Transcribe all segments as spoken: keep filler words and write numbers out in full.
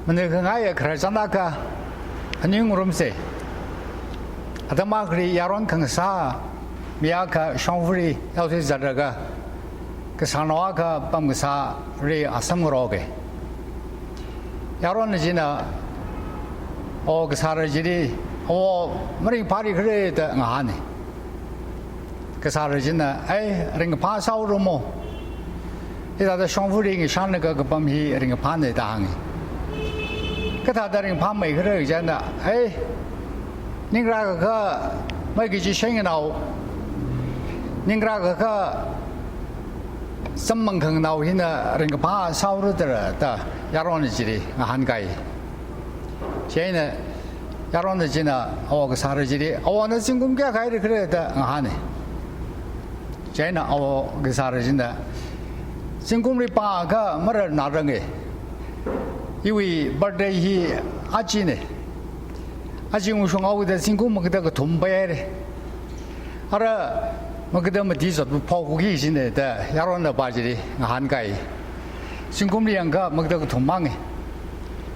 Manui khangai khararchan akha phaningngarumsa. Atam akhali yaron khangasā mi akha shongfali yaothui zatraga, kasarnao akha pamkasāli asamngaroka. Yaronna china, o, kasāra chili, o, maringphāri khala da ngahāna. Kasāra china, ai, ringkaphā sāhaorumo. Hithāda shongfali ngashanlaga kapam hi ringkaphāna da hānga. Kathāda ringphāmei khala china, ai, ningra kakha, mai kachi shengnao, ningra kakha, sammang khanganao hina ringkaphā sāhaora da, da yaronna chili ngahānkai. Chieina yaronna china, awo kasāra chili, awo na zingkum kayākha haira khala da ngahāna. Chieina awo kasāra china, zingkumli pākha mararnaranga. Iwui birthday hi ajana. Aja ungshunghaoda zingkum makada kathum paihaira. Ara makada mati zat phokhuki jina da yaronnapa chili ngahānkai. Zingkumli yangakha makada kathum manga.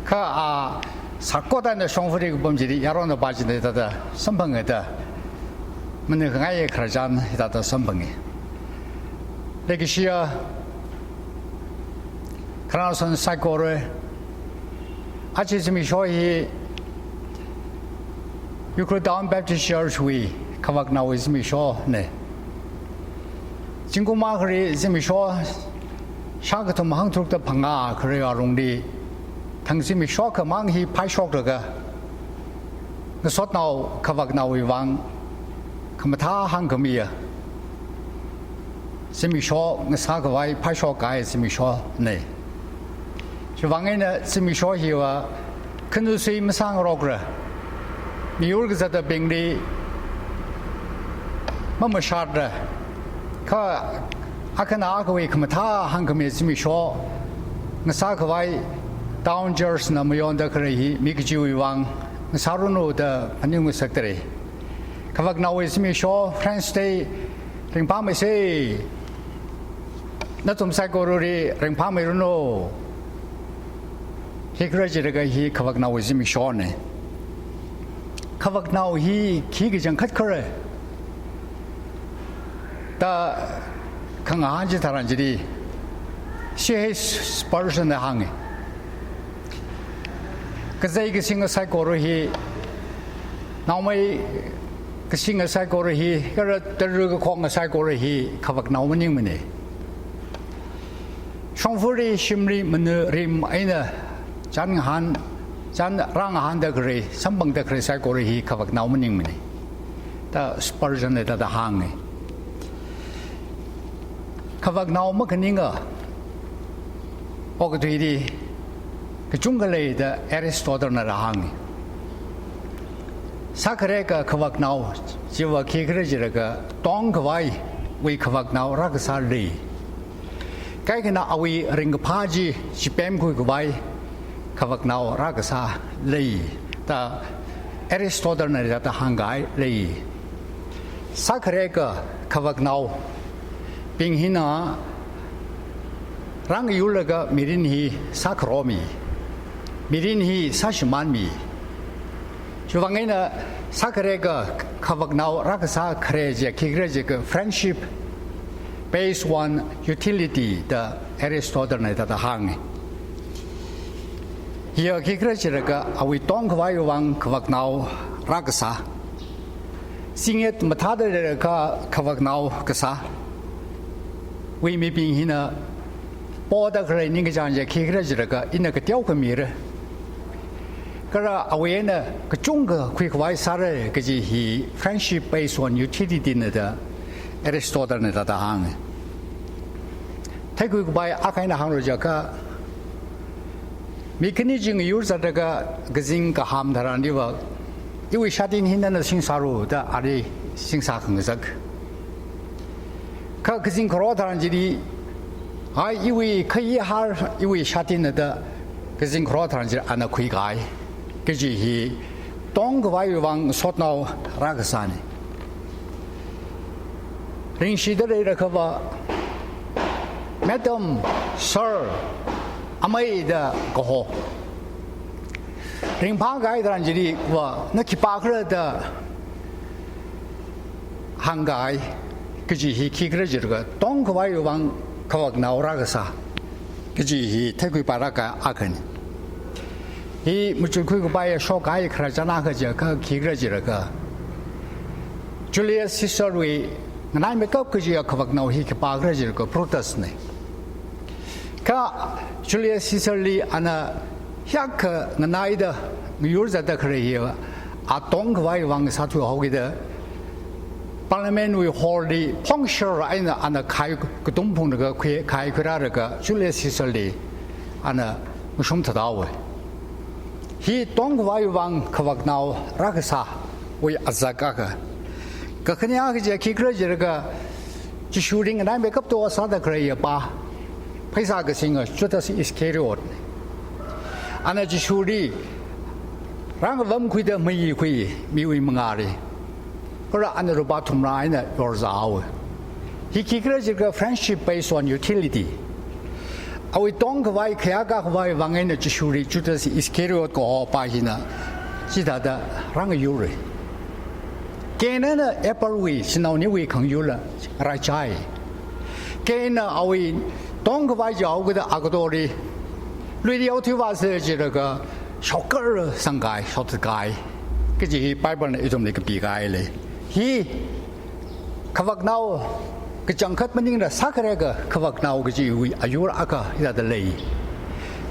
Kha a sākot eina shongfali kapam chili yaronnapa china hithāda samphanga da. Manui khangai khararchan hithāda samphanga. Leikashiya khararnaosan saikora, aja zimiksho hi Ukhrul Town Baptist Church wui khavaknaowui zimikshona. Zingkum akhali zimiksho shākathum hangtharukda phangā khaleiwui alungli, thang zimiksho akhamang hi phaishoklaga, ngasotnao khavaknaowui vang khamathā hāngkhamiya zimiksho ngasākhavai phaishokkahai zimikshona. Chiwuivang eina zimiksho hiva khanusui masāngarokra, miyur kazatabingli mamashatra, kha akhana akhawui khamathā hāngkhami zimiksho ngasākhavai Town Church na mayonda khalei hi mi kachiwui vang ngasāranu da phaningngasakdalei. Khavaknaowui zimiksho Friends Day ringphāmeisa. Nathum saikorali ringphāmeiranu. Khikhala jilaga hi khavaknaowui zimikshona. Khavaknao hi khi kachangkhat khala da khangahān chitharan chili C H Spurgeon na hānga. Kazei kasing saikora hi, naomei kasing saikora hi, kala tara kakhong saikora hi khavaknao maningmana. Shongfali shimli manurim eina chān ngahān, chān rāngahānda khalei, samphangda khalei saikora hi khavaknao maningmana da Spurgeon na hithāda hānga. Khavaknao makhaninga okathuili kachungkha lei da Aristotle na rāhānga. Sākhareka khavaknao chiva khikhala jilaga tongkhavaiwui khavaknao rākasā lei. Kaikhana awui ringkaphā chi chipemkhuikhavai khavaknao rākasā lei da Aristotle na hithāda hāngkahai lei. Sākhareka khavaknaobing hina rāngayurlaga mirin hi sākharommi, mirin hi sāshimānmi. Chiwuivang eina sākhareka khavaknao rākasā khare chi khikhala jilaga friendship based on utility da Aristotle na hithāda hānga. Hiya khikhala jilaga awui tongkhavaiwui vang khavaknao rākasā. Singyet mathāda leilaga khavaknao kasāwui mibing hina poda khalei ningkachāng chi khikhala jilaga ina kateokha mira, kala awui eina kachungkha khuikhavai sāra kaji hi friendship based on utility na da Aristotle na hithāda hānga. Theikhuikhavai akha eina hānglu jiakha, mi khani chi ngayur zatlaga kazing kaham tharanliva, iwui shatin hina na singsālu da ali singsā khangazak. Kha kazing kharo tharan chili, ai iwui khayihar, iwui shatin na da kazing kharo tharan chili ana khuikahai kaji hi tongkhavaiwui vang sotnao rākasāna. Ringshida leilakhava, Madam, Sir, amei da kaho. Ringphākahai tharan chili va, na khipākhala da hāngkahai kaji hi khikhala jilaga, tongkhavai vang khavaknao rākasā kaji hi theikhuipārākahai akhana. Hi machukkhui kapaiya shokkahai khararchan akha chiakha khikhala jilaga, Julius Caesar wui nganaimeikap kajiya khavaknao hi khipākhala jilaga Brutus na. Kha Julius Caesar li ana hiyākha nganaida ngayur zatda khalei hi, a tongkhavai vang sāthuihaokida, Parliament wui hall li phongshar eina ana khai katum phunglaga khui, khai khuirālaga Julius Caesar li ana mashung thathaowa. Hi tongkhavai vang khavaknao rākasāwui azak akha. Kakhane akha chiya khikhala jilaga, Jishuli nganaimeikap tuwa sāda khaleiya pā, pheisā kasinga Judas Iscariot. Ana Jishuli rāngavamkhuida mayikhui miwui mangāli. Kala ana lupā thumrā eina yorzāhaowa. Hi khikhala jilaga friendship based on utility. Awui tongkhavai khayākā khavai vang eina Jishuli Judas Iscariot kaho pā hina chithāda rāngayura. Cain-na Abelwui, chinaoniwui khangayurla raichai. Cain-na awui tongkhavai chihaokida agatorli, luili yaothuivāsa jilaga, shokkar sangkahai, shoktatkahai kaji hi Bible na ithumli kapikahai lei. Hi khavaknao kachangkhat maningla sākhareka khavaknao kajiwui ayur akha hithāda lei.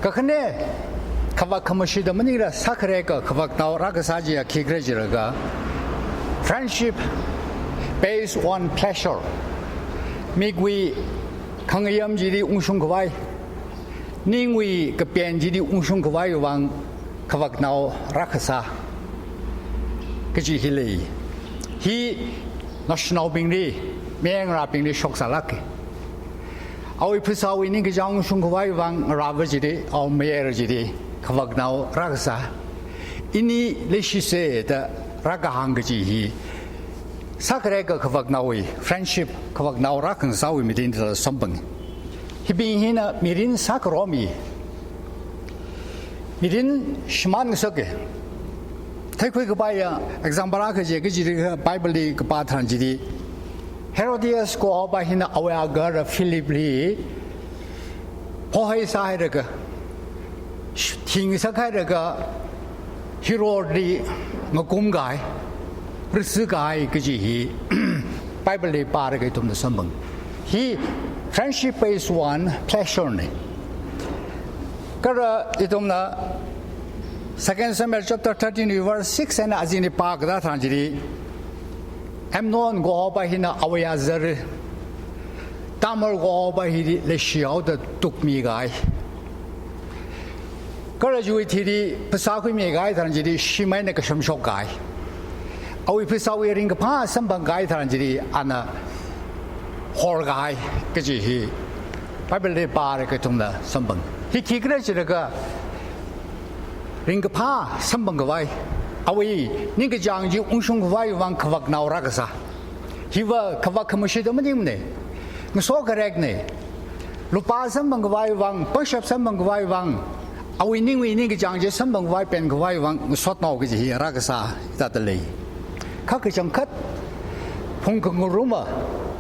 Kakhane, khavak khamashida maningla sākhareka khavaknao rākasā chiya khikhala jilaga, friendship based on pleasure. Mikwui khangayam chili ungshungkhavai, ningwui kapen chili ungshungkhavai vang khavaknao rākasā kaji hi lei. Hi naoshinaobingli, mayarngarābingli shoksālāka. Awui phasāwui ningkachāng ungshungkhavai vang ngarāva chili, awui mayar chili khavaknao rākasā. Ini leishisa da rākahāng kaji hi sākhareka khavaknaowui, friendship, khavaknao rākhangasāwui mirin da samphanga. Hibing hina mirin sākaromi, mirin shimānngasaka. Theikhui kapaiya example akha chi, kaji hi Bible li kapā tharan chili, Herodias kaho pā hina awui agahara Philip li phohai sāhailaga, thingasakhailaga, Herod li ngakumkahai, risi kahai kaji hi Bible li pāra kaji ithumna samphanga. Hi friendship based on pleasure na. Kala ithumna Second Samuel chapter thirteen verse six eina azingli pākatā tharan chili, Amnon kaho pā hina awui azar Tamar kaho pā hili leishihaoda tukmikahai. Kala chiwui thili phasā khuimikahai tharan chili Shimei na kashamshokkahai. Awui phasāwui ringkaphā samphangkahai tharan chili ana horkahai kaji hi Bible li pāra kaji ithumna samphanga. Hi khikhala jilaga, ringkaphā samphangkhavai, awui ningkachāng chi ungshungkhavai vang khavaknao rākasā. Hiva khavak khamashida maningmana, ngasokharekna. Lupā samphangkhavai vang, pangshap samphangkhavai vang, awui ningwui ningkachāng chi samphangkhavai, penkhavai vang ngasotnao kaji hi rākasā hithāda lei. Kha kachangkhat phungkhangaruma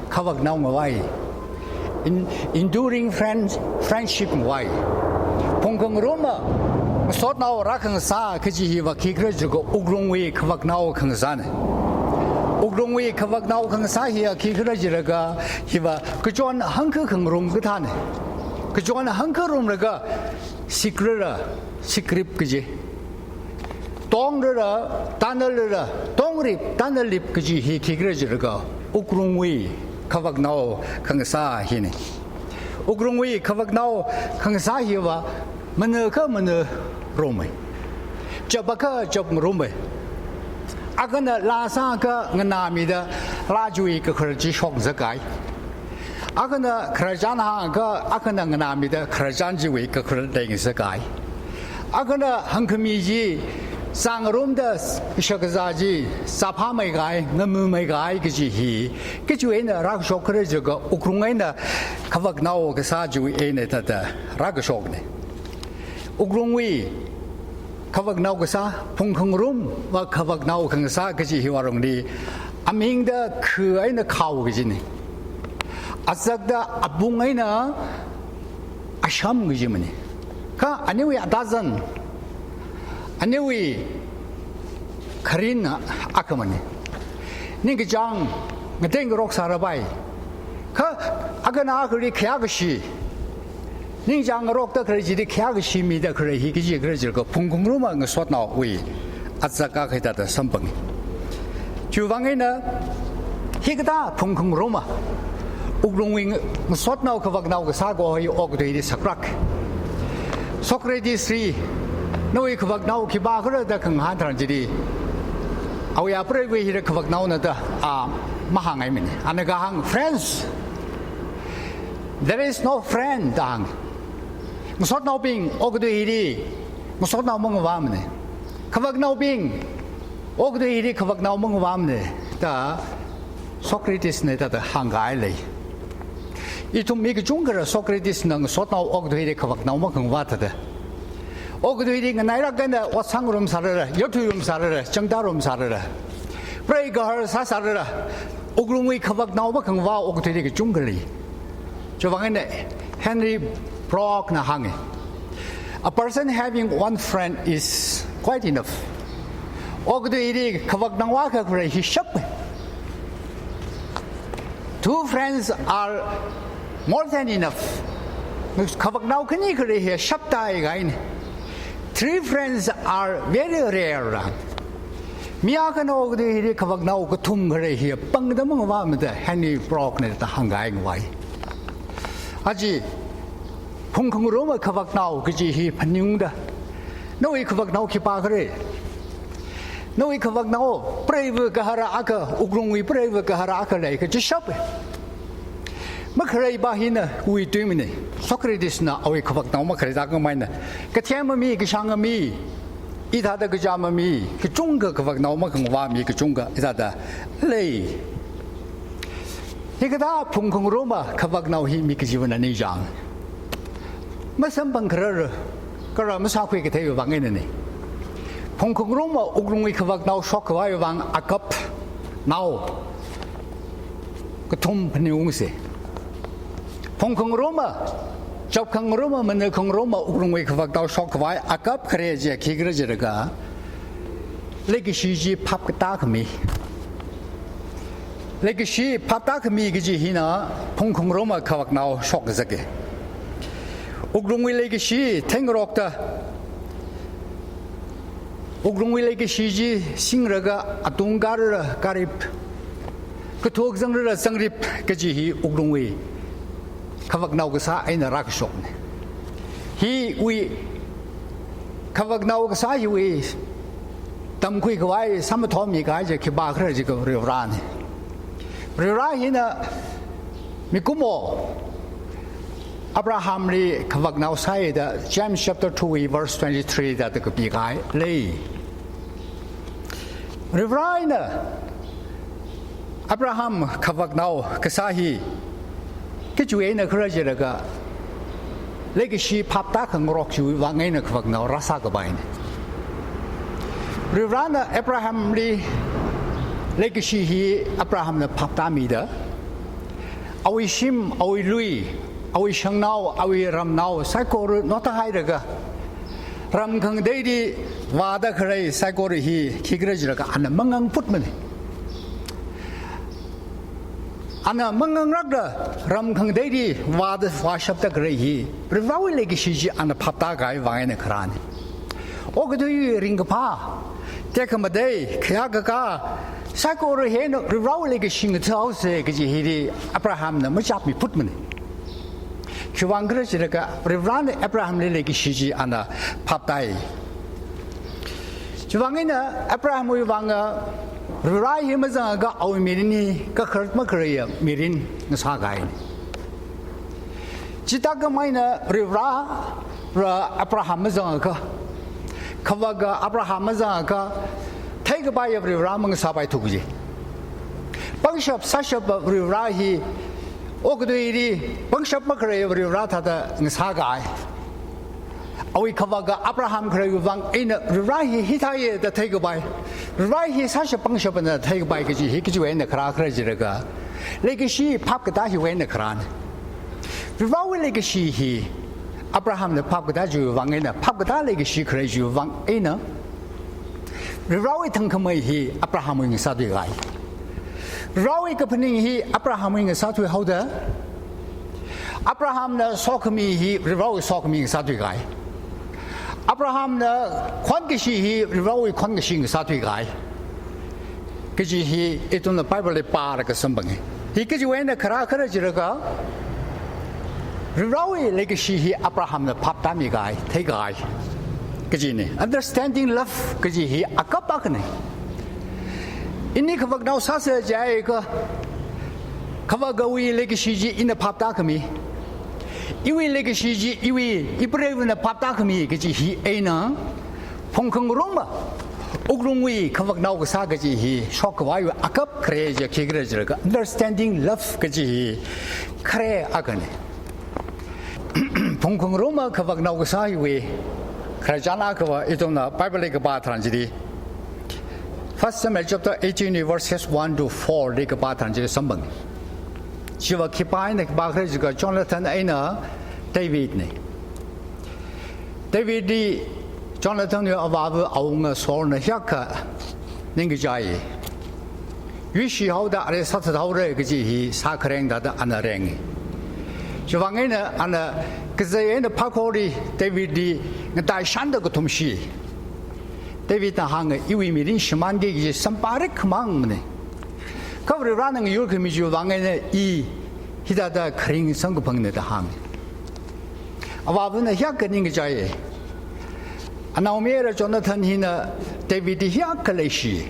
khavaknao ngavai. En-, enduring friend, friendship ngavai. Phungkhangaruma ngasotnao rākhangasā kaji hiva khikhala jilaga wuklungwui khavaknao khangasāna. Wuklungwui khavaknao khangasā hiya khikhala jilaga, hiva kachon hangkha khangarum kathāna. Kachon hangkha rumlaga sikrara, sikrip kaji, tongrara, tanarara, tongrip, tanarlip kaji hi khikhala jilaga, wuklungwui khavaknao khangasā hina. Wuklungwui khavaknao khangasā hiva mana kha mana rumai, chap kha chap ngarumai. Akhana laa sākha nganāmida laa chiwui kakharar chi shokngasakahai. Akhana khararchan hāngkha, akhana nganāmida khararchan chiwui kakharar leingasakahai. Akhana hangkhami chi sāngarumda kashakazā chi sāphāmeikahai, ngamumeikahai kaji hi, kachiwui eina rākashok khala jilaga, wuklung eina khavaknao kasā chiwui eina thāda rākashokna. Wuklungwui Khavaknao kasā, phungkhangarum va khavaknao khangasā kaji hi vārongli, amingda khu eina khao kajina. Azakda apung eina asham kajimana. Kha aniwui atazan, aniwui kharinna akhamana. Ningkachāng ngateingarok sārapai. Kha akhana akhali khayākashi, ningchāng ngarokda khalei chili khayākashi mida khalei hi kaji khala jiakha phungkhangaruma ngasotnaowui azak akha hithāda samphanga. Chiwuivang eina hikathā phungkhangaruma wuklungwui ngasotnao khavaknao kasā kaho hi okathuili sakrak. Socrates li, nawui khavaknao khipākhala da khangahān tharan chili, awui apreiva hili khavaknaona da, a, mahāngaimana. Ana kahāng, "Friends, there is no friend," da hānga. Ngasotnaobing, okathui hili ngasotnao mangavāmana. Khavaknaobing, okathui hili khavaknao mangavāmana, da Socrates na hithāda hāngkahai lei. Ithum mi kachungkhala Socrates na ngasotnao okathuili khavaknao makhangavā thāda, okathuili nganailaga eina ot sāngarum sārala, yaothuirum sārala, changdarum sārala, prei gahar sāsārala, wuklungwui khavaknao makhangavā okathuili kachungkha lei. Chiwuivang eina Henry Brock na hānga, "A person having one friend is quite enough." Okathuili khavaknao akha khalei hi shapa. "Two friends are more than enough." Khavaknao khani khalei hi shaptāi kahaina. "Three friends are very rare." Mi akhana okathuili khavaknao kathum khalei hi pangda mangavāmada Henry Brock na hithāda hāngkahai ngavai. Aja, phungkhangaruma khavaknao kaji hi phaningungda, nawui khavaknao khipākhala? Nawui khavaknao preiva gahara akha, wuklungwui preiva gahara akha leikha chi shapa. Makhaleipa hina wuituimana. Socrates na awui khavaknao makhalei thākhamei eina, kathema mi, kashānga mi, hithāda kachāma mi kachungkha, khavaknao makhangavā mi kachungkha hithāda lei. Hikathā phungkhangaruma khavaknao hi mi kachivana ningchāng masamphangkharar, kala masākhui katheiwui vang einana. Phungkhangaruma wuklungwui khavaknao shokkhavaiwui vang agapnao kathum phaningungsa. Phungkhangaruma, chapkhangaruma, manakhangaruma wuklungwui khavaknao shokkhavai agap khare chi khikhala jiakha, leikashi chi phapkatā khami. Leikashi phaptā khami kaji hina phungkhangaruma khavaknao shokkazaka. Wuklungwui leikashi theingarokta, wuklungwui leikashi chi singlaga atung kārala kārip, kathok zangrala zangrip kaji hi wuklungwui khavaknao kasā eina rākashokna. Hiwui, khavaknao kasā hiwui tamkhuikhavai, sāmathotmi kahai chi khipākhala jiakha Varivarana. Varivara hina mikumo Abrahamli khavaknao sāi da James chapter two verse twenty-three da kapikahai lei. Varivarana Abraham khavaknao kasā hi khiwui eina khala jiakha, leikashi phaptā khangarok chiwui vang eina khavaknao rāsākapaina. Varivarana Abrahamli leikashi hi Abrahamna phaptāmida, awui shim, awui lui, awui shangnao, awui ramnao saikora nothahailaga, ram khangateili vāda khalei saikora hi khikhala jiakha ana mangangputmana. Ana manganglākda ram khangateili vāda, vāshapda khalei hi Varivarawui leikashi chi ana phaptākahai vang eina kharāna. Okathui ringkaphā, tekhamatei, khayākakā saikora hi Varivarawui leikashi ngathaosa kaji hili Abrahamna machapmiphutmana. Khiwuivang khala jiakha Varivarana Abrahamli leikashi chi ana phaptāi. Chiwuivang eina Abrahamwui vanga Varivara hi mazangakha awui mirin hi kakhalat makhaleiya mirin ngasākahaina. Chithākhamei eina Varivarala Abraham mazangakha, khavaka Abraham mazangakha, theikapaiya Varivara mangasāpaithu kaji. Pangshap sāshapa Varivara hi okathuili pangshap makhaleiya Varivara thāda ngasākahai. Awui khavaka Abraham khaleiwui vang eina Vare hi hithāya da theikapai, Vare hi sāshap pangshapna theikapai kaji hi kajiwui eina kharā khala jilaga, leikashi phap katā hiwui eina kharāna. Varewui leikashi hi Abrahamna phap katā chiwui vang eina, phap katā leikashi khalei chiwui vang eina, Varewui thangkhamei hi Abrahamwui ngasāthuikahai. Varewui kaphaning hi Abrahamwui ngasāthuihaoda, Abrahamna sokhami hi Varewui sokhami ngasāthuikahai. Abrahamna khonkashi hi Varewui khonkashi ngasāthuikahai kaji hi ithumna Bible li pālaga samphanga. Hi kajiwui eina kharā khala jilaga, Varewui leikashi hi Abrahamna phap tāmikahai, theikahai kajina. Understanding love kaji hi akap akhana. Ini khavaknao sāsa jiakha, khavakawui leikashi chi ina phap tākhami, iwui leikashi chi iwui, ipreivana phap tākhami kaji hi eina, phungkhangaruma wuklungwui khavaknao kasā kaji hi shokkhavaiwui akap khare chi khikhala jilaga, understanding love kaji hi khare akhana. Phungkhangaruma khavaknao kasā hiwui khararchan akhava ithumna Bible li kapā tharan chili, First Samuel chapter eighteen verses one to four li kapā tharan chili samphanga. Chiva khipā eina khipā khala jiakha Jonathan eina Davidna. Davidli Jonathanwui avāva awunga Saulna hiyākha ningkachai. Yuishihaoda arui sāthathaora kaji hi sākhareng thāda ana renga. Chiwui vang eina ana kazei eina phākholi Davidli ngatai shānda kathumshi. Davidna hānga, iwui mirin shimānki kaji sampharik khamangmana. Kha Varena ngayurkhami chiwui vang eina i hithāda kharing samkaphangna da hānga. Avāvana hiyākha ningkachai. Anaomayara Jonathan hina Davidli hiyākha leishi.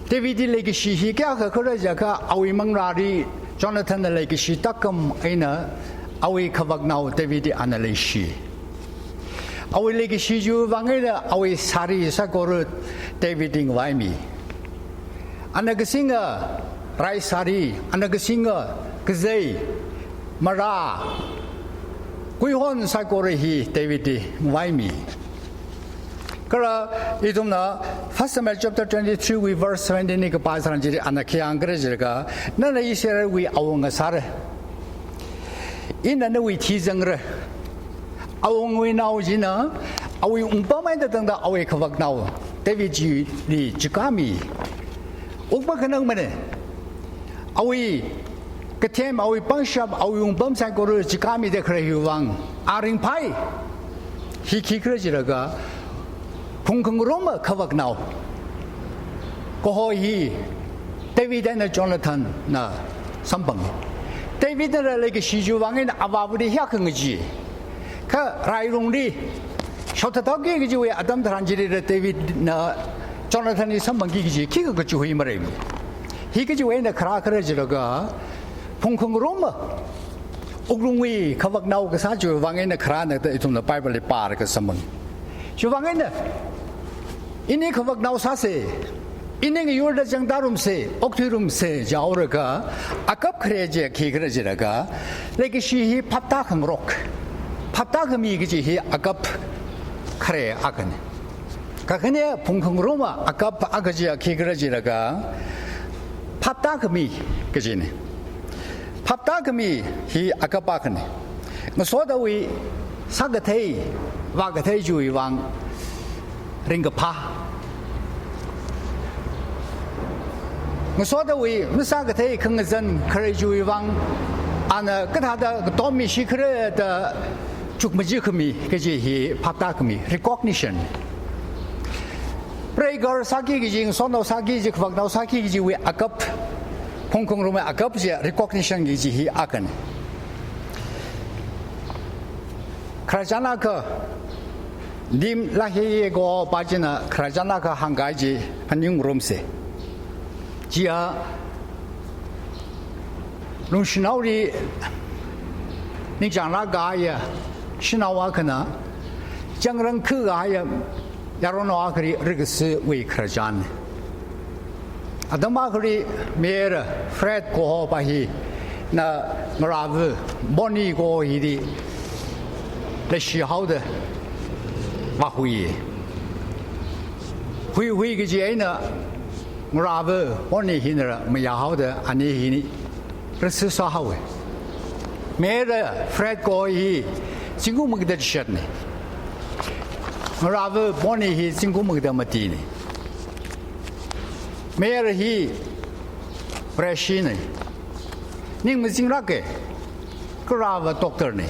Davidli leikashi hi kayākha khala jiakha, awui manglāli Jonathanna leikashi tākam eina awui khavaknao Davidli ana leishi. Awui leikashi chiwui vang eina awui sari saikora Davidli ngavaimi. Ana kasinga rai sari, ana kasinga kazei, marā, kuihon saikora hi Davidli ngavaimi. Kala ithumna First Samuel chapter twenty-three wui verse seventeen li kapā tharan chili ana khi hāng khala jiakha, nana Israelwui awunga sāra. Ina nawui thi zangra. Awungwui nao china awui wungpam eina tangda awui khavaknao David chili chikāmi. Wuk makhanangmana. Awui kathem, awui pangshap, awui wungpam saikora chikāmida khalei hiwui vang a ringphai. Hi khikhala jiakha, phungkhangaruma khavaknao kaho hi David eina Jonathanna samphanga. Davidna leikashi chiwui vang eina avāvali hiyākha ngachee. Kha railungli shothathaoki kajiwui atam tharan chilila Davidna Jonathanli samphangki kaji khikha kachihui maleimana. Hi kajiwui eina kharā khala jiakha, phungkhangaruma wuklungwui khavaknao kasā chiwui vang eina kharāna da ithumna Bible li pālaga samphanga. Chiwui vang eina ini khavaknao sāsa, ini ngayurda changtarumsa, okthuirumsa jihaolaga, akap khare chi khikhala jiakha, leikashi hi phap tākhangarok, phap tākhami kaji hi akap khare akhana. Kakhane phungkhangaruma akap akha chi khikhala jiakha, phap tākhami kajina. Phap tākhami hi akap akhana. Ngasotawui sākathei, vākathei chiwui vang ringkaphā. Ngasotawui masākathei khangazan khalei chiwui vang ana kathāda katommishi khala da chukmajākhami kaji hi phap tākhami, recognition. Preigahar sāki kaji, ngasotnao sāki kaji, khavaknao sāki kajiwui akap, phungkhangarumwui akap chi recognition kaji hi akhana. Khararchan akha, Lim Laheye kaho pā china khararchan akha hāngkahai chi phaningngarumsa. Chiya lungshinaoli ningchānglāk kahaiya shanao akhana, changrang khuikahaiya yaronao akhali rikasiwui khararchan. Atam akhali mayara Fred kaho pā hina ngarāva Bonnie kaho hili leishi haoda vāhui. Huihui kaji eina ngarāva Bonnie hinara mayāhaoda ani hina rasi sāhaowa. Mayara Fred kaho hi zingkum magada chishatna. Ngarāva Bonnie hi zingkum magada matina. Mayara hi Vareshina. Ning mazinglāka. Kharāva doctorna.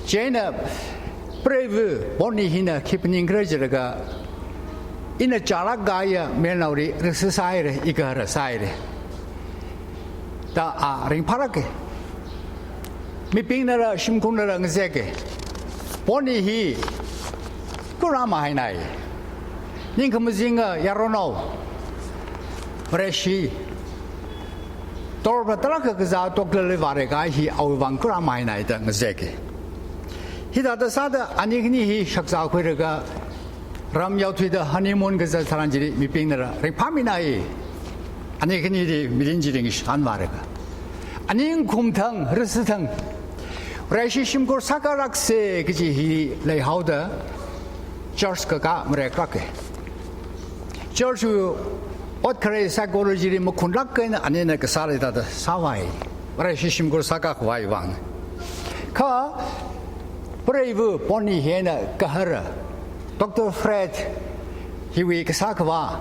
Chieina preiva Bonnie hina khi phaningkhala jilaga, ina chālāk kahaiya mayarnaoli rasi sāhaira, igahara sāhaira da a ringphālāka. Mibingnala shimkhurnala ngazeka. Bonnie hi kharā mahaina. Ningkhamazinga yaronao Vareshi, torpa tarākha kazā doctorli vāra kahai hi awui vang kharā mahaina da ngazeka. Hithāda sāda ani khani hi shakzā khuilaga ram yaothuida honeymoon kazat tharan chili mibingnala ringphāmina. Ani khani hi mirin chi ringshan vālaga, aning khum thang, rasi thang, Vareshi shimkhur sākalāksa kaji hi leihaoda church kakā mareklāka. Churchwui ot kharei psychologyli makhunlāk eina anina kasā leida da sāvai. Vareshi shimkhur sākakhavai vang. Kha preiva Bonnie hina gahara Doctor Fred hiwui kasā khavā,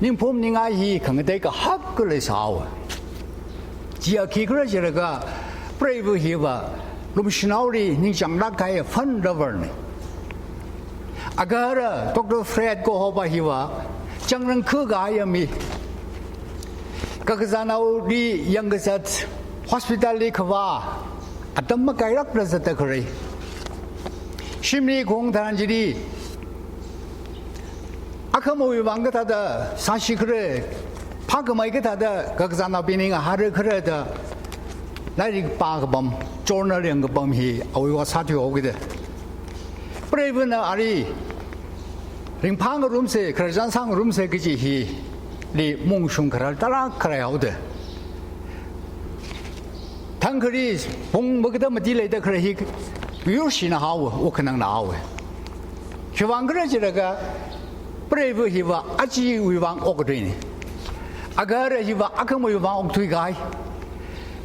ningphum ningai hi khangatei kahak khalei sāhaowa. Chiya khikhala jilaga, preiva hiva lumshanaoli ningchānglāk kahai fun loverna. Agahara Doctor Fred kahopa hiva changrang kha kahaiya mi. Kakazānaoli yangkazat, hospitalli khavā, atam makailākla zatda khalei. Shimli khaung tharan chili, akhamawui vang kathāda sāshikhala, phākhamei kathāda kakazānaobingli ngahānrakhala da lairik pākapam, journal yangkapam hi awui vang sāthuihaokida. Preivana ali ringphāngarumsa, khararchan sāngarumsa kaji hili maungshung kharar tarākha leihaoda, thangkhali pung magada mati leida khalei hi yurshina haowa, wukhanangna haowa. Khiwuivang khala jilaga, preiva hiva achiwui vang okthuina. Agahara hiva akhamawui vang okthui kahai.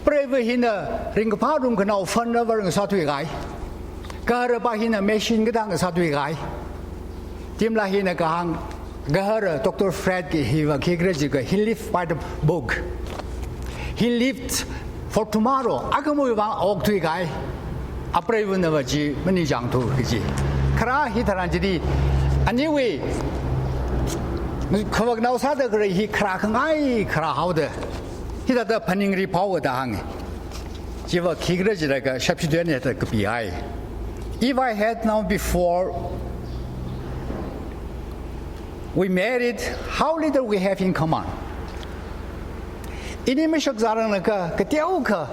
Preiva hina ringkaphā rumkhanao fun lover ngasāthui kahai. Gaharapa hina machine kathā ngasāthui kahai. Timla hina kahāng, gahara Doctor Fred ki hiva khikhala jilaga, he lived by the book. He lived for tomorrow. Akhamawui vang okthui kahai. Apreivanava chi maningchāngthu kaji. Kharā hi tharan chili, aniwui khavaknao sāda khalei hi kharā khangai kharā haoda, hithāda phaningri phaowa da hānga. Chiva khikhala jilaga, shapshi tui eina hithāda kapihai. If I had known before we married how little we have in common. Ini mashakzāranglakha, kateokha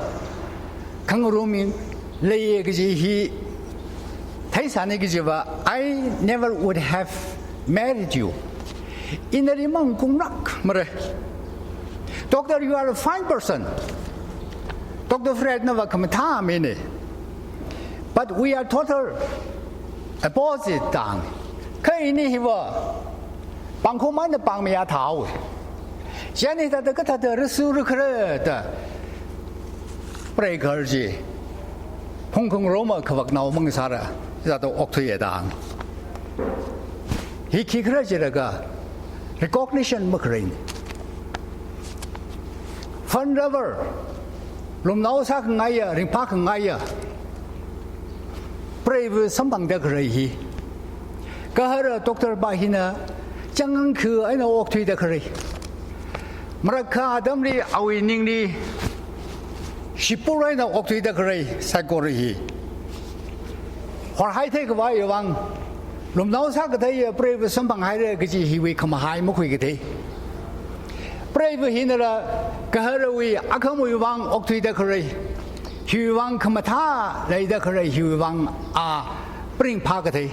khangarumli leiya kaji hi theisāni kajiva, I never would have married you. Ina nali maungkhanglākmara. Doctor, you are a fine person. Doctor Fred nava khamathā mina. But we are total opposite da hānga. Kha ini hiva pāngkhom eina pāngmayā thāhaowa. Chieina hithāda kathāda rasi rakhala da, preigahar chi phungkhangaruma khavaknao mangasāla, hithāda okthuiya da hānga. Hi khikhala jilaga, recognition makhaleina. Fun lover, lumnao sākhangaiya, ringphākhangaiya preiva samphangda khalei hi, gahara doctor pa hina changang kha eina okthuida khalei. Marākha atamli awui ningli shipur eina okthuida khalei saikora hi horhai theikhavaiwui vang, lumnao sākatheiya preiva samphanghaira kaji hiwui khamahai makhuikathei. Preiva hinala gaharawui akhamawui vang okthuida khalei, hiwui vang khamathā leida khalei hiwui vang a pringphā kathei.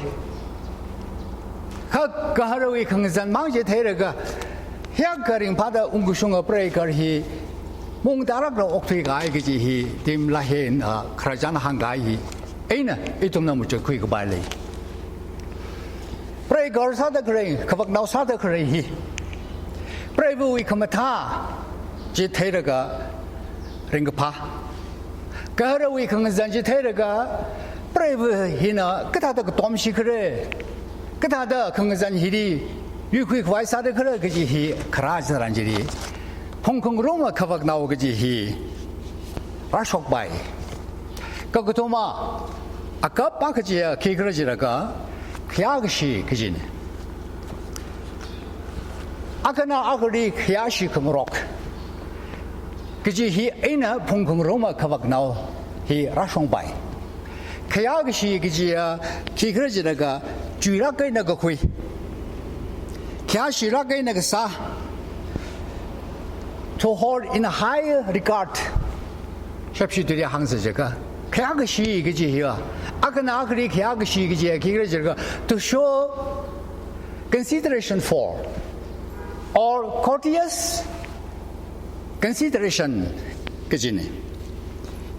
Kha gaharawui khangazan mang chi theilaga, hiyākha ringphāda ungkashunga preigahar hi maung tarākha okthui kahai kaji hi Tim LaHaye, ah, khararchan hāngkahai hi eina ithumna machukkhui kapai lei. Preigaharwui sāda khalei, khavaknao sāda khalei hi, preiva̱wui khamathā chi theilaga ringkaphā, gaharawui khangazan chi theilaga preiva̱ hina kathāda katomshi khala, kathāda khangazan hili yuikhui khavai sāda khala kaji hi kharā chitharan chili, phungkhangaruma khavaknao kaji hi rāshokpai. Kakathuma akap akha chiya khikhala jilaga, khayākashi kajina. Akhana akhali khayāshi khangarok kaji hi eina phungkhangaruma khavaknao hi rāshokpai. Khayākashi kajiya khikhala jilaga, chuilāk eina kakhui, khayāshilāk eina kasā, to hold in high regard. Shapshi tuili hāngsa jiakha, khayākashi kaji hiya, akhana akhali khayākashi kajiya khikhala jilaga, to show consideration for or courteous consideration kajina.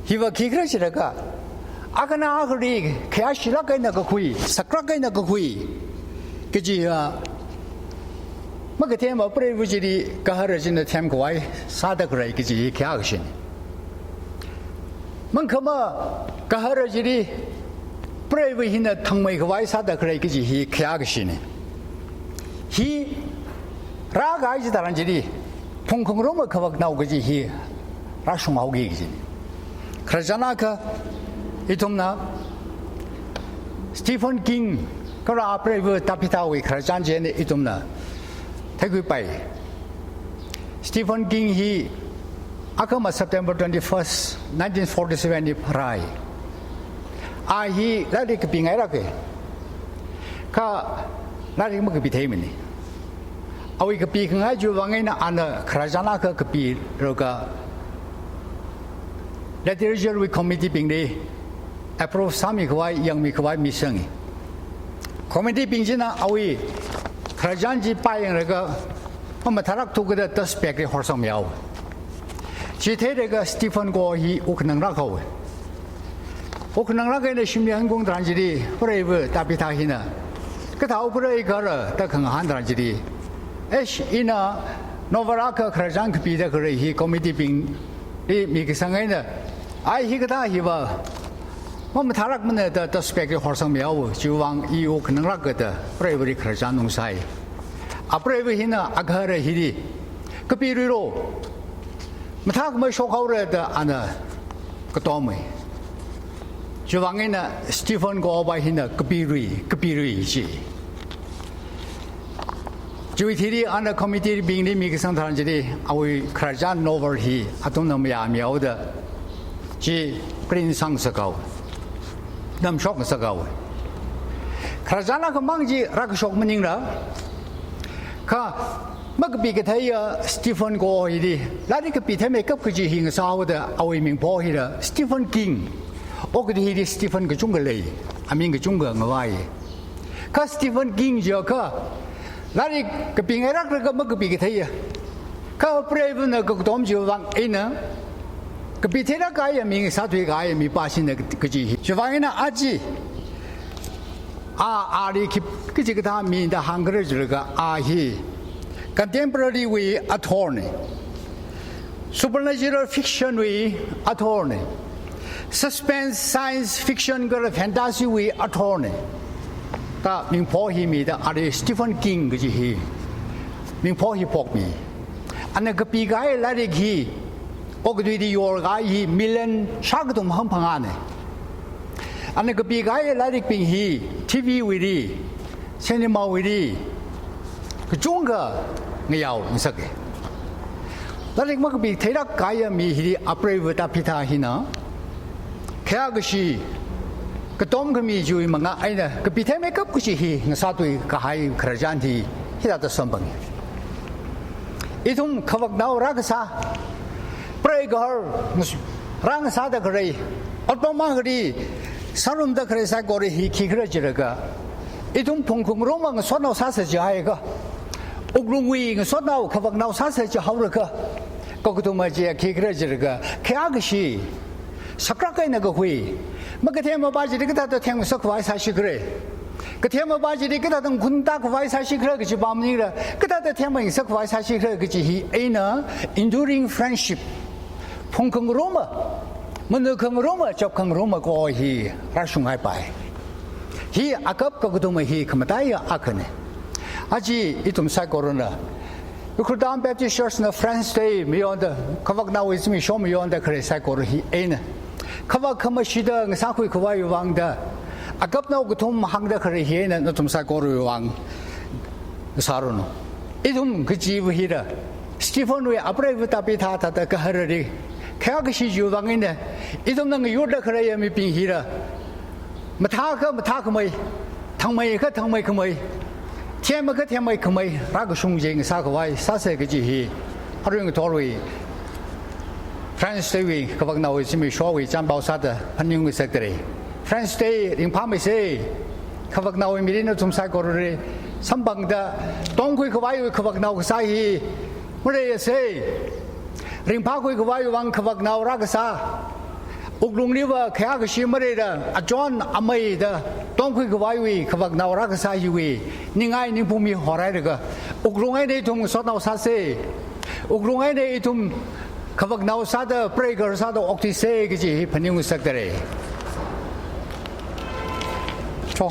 Hiva khikhala jilaga, akhana akhali khayāshilāk eina kakhui, saklāk eina kakhui kaji hiya, makathema preiva̱ chili gahara china themkhavai sāda khalei kaji hi khayākashina. Mangkhama gahara chili preiva̱ hina thangmeikhavai sāda khalei kaji hi khayākashina. Hi rākahai chitharan chili, phungkhangaruma khavaknao kaji hi rāshunghaoki kajina. Khararchan akha, ithumna Stephen King kala preiva̱ Tabithawui khararchan chieina ithumna theikhuipai. Stephen King hi akhama September twenty-first, nineteen forty-seven li pharāi. A hi lairik kapingailāka. Kha lairik makapitheimana. Awui kapikhangai chiwui vang eina ana khararchan akha kapilaga literature wui committee bingli approve sāmikhavai, yangmikhavai misangi. Committee bing china awui khararchan chi pāyanglaga, mamathālākthu kajida dustbag li horsangmihaowa. Chi theilaga Stephen Gore hi wukkhananglāk haowa. Wukkhananglāk eina shimli hankung tharan chili, preiva̱ Tabitha hina, kathā wukhala ikhala da khangahān tharan chili, eish, ina novel akha khararchan kapida khalei hi committee bingli mikasang eina, ai hikathā hiva mamathālākmana da dustbag li horsangmihaowa, chiwui vang i wukkhananglāka da preiva̱li khararchan ungsai. A preiva̱ hina agahara hili kapiluilu, mathākhamei shokhaora da ana katomi. Chiwui vang eina Stephen Gore va hina kapilui, kapilui ji. Chiwui thili ana committee bingli mikasang tharan chili, awui khararchan novel hi athumna mayāmihaoda, chi print sāngasakhaowa, namshokngasakhaowa. Khararchan akhamang chi rākashok maningla, kha makapikatheiya Stephen Gore hili lairik kapitheimei kap kaji hi ngasāhaoda awui mingpho hila Stephen King, okathui hili Stephen kachungkha lei, aming kachungkha ngavai. Kha Stephen King chiakha lairik kapingailāklaga makapikatheiya, kha preiva̱na kakatom chiwui vang eina kapitheilāk kahaiya, mi ngasāthui kahaiya mipā china kaji hi. Chiwui vang eina aja a, ali khi, khi kachikathā mi da hāngkhala jilaga, a hi contemporary wui author na, supernatural fiction wui author na, suspense science fiction kala fantasy wui author na da mingpho hi mida ali Stephen King kaji hi mingpho hi phokmi. Ana kapikahai lairik hi okathuili yorkahai hi million shākathum hangphangāna. Ana kapikahai lairikbing hi T V wuili, cinema wuili kachungkha ngayao ngasaka. Lairik makapitheilāk kahaiya mi hili a preiva̱ Tabitha hina khayākashi katom khami chiwui manga eina kapitheimei kap kaji hi ngasāthui kahai khararchan hi hithāda samphanga. Ithum khavaknao rākasā, preigahar ngas-, rāngasāda khalei, otpam akhali sārumda khalei saikora hi khikhala jilaga, ithum phungkhangaruma ngasotnao sāsa jihaiakha, wuklungwui ngasotnao khavaknao sāsa jihaolaga, kakathuma chiya khikhala jilaga, khayākashi, saklāk eina kakhui, Makathema pa chili kathāda themngasak khavai sāshikhala, kathema pa chili kathāda ngakhunta khavai sāshikhala kaji pa maningla, kathāda themngasak khavai sāshikhala kaji hi eina enduring friendship, phungkhangaruma, manukhangaruma, chapkhangaruma kaho hi rāshunghaipai. Hi akap kakathuma hi khamataiya akhana. Aja ithum saikorana, Ukhrul Town Baptist Church na Friends Day mayonda, khavaknaowui zimiksho mayonda khalei saikora hi eina, khavak khamashida ngasākhui khavaiwui vangda, akapnao kathum hāngda khalei hi eina nathum saikorawui vang sāranu. Ithum kajiva hila, Stephenwui apreiva Tabitha thāda kaharali, khayākashi chiwui vang eina, ithumna ngayurda khaleiya mibing hila, mathākha mathākhamei, thangmeikha thangmeikhamei, themakha themeikhamei, rākashung chi ngasā khavai sāsa kaji hi arui ngathorwui Friends Day wui khavaknaowui zimikshowui chānpao sāda phaningngasakdalei. Friends Day ringphāmeisa. Khavaknaowui mirin nathum saikorali samphangda tongkhui khavaiwui khavaknao kasā hi maleiasa. Ringphākhui khavaiwui vang khavaknao rākasā, wuklungliva khayākashi maleila achon ameida tongkhui khavaiwui khavaknao rākasā hiwui ningai ningphung mi horhailaga, wuklung eina ithum ngasotnao sāsa. Wuklung eina ithum khavaknao sāda, preigahar sāda okthuisa kaji hi phaningngasakdalei. Cho.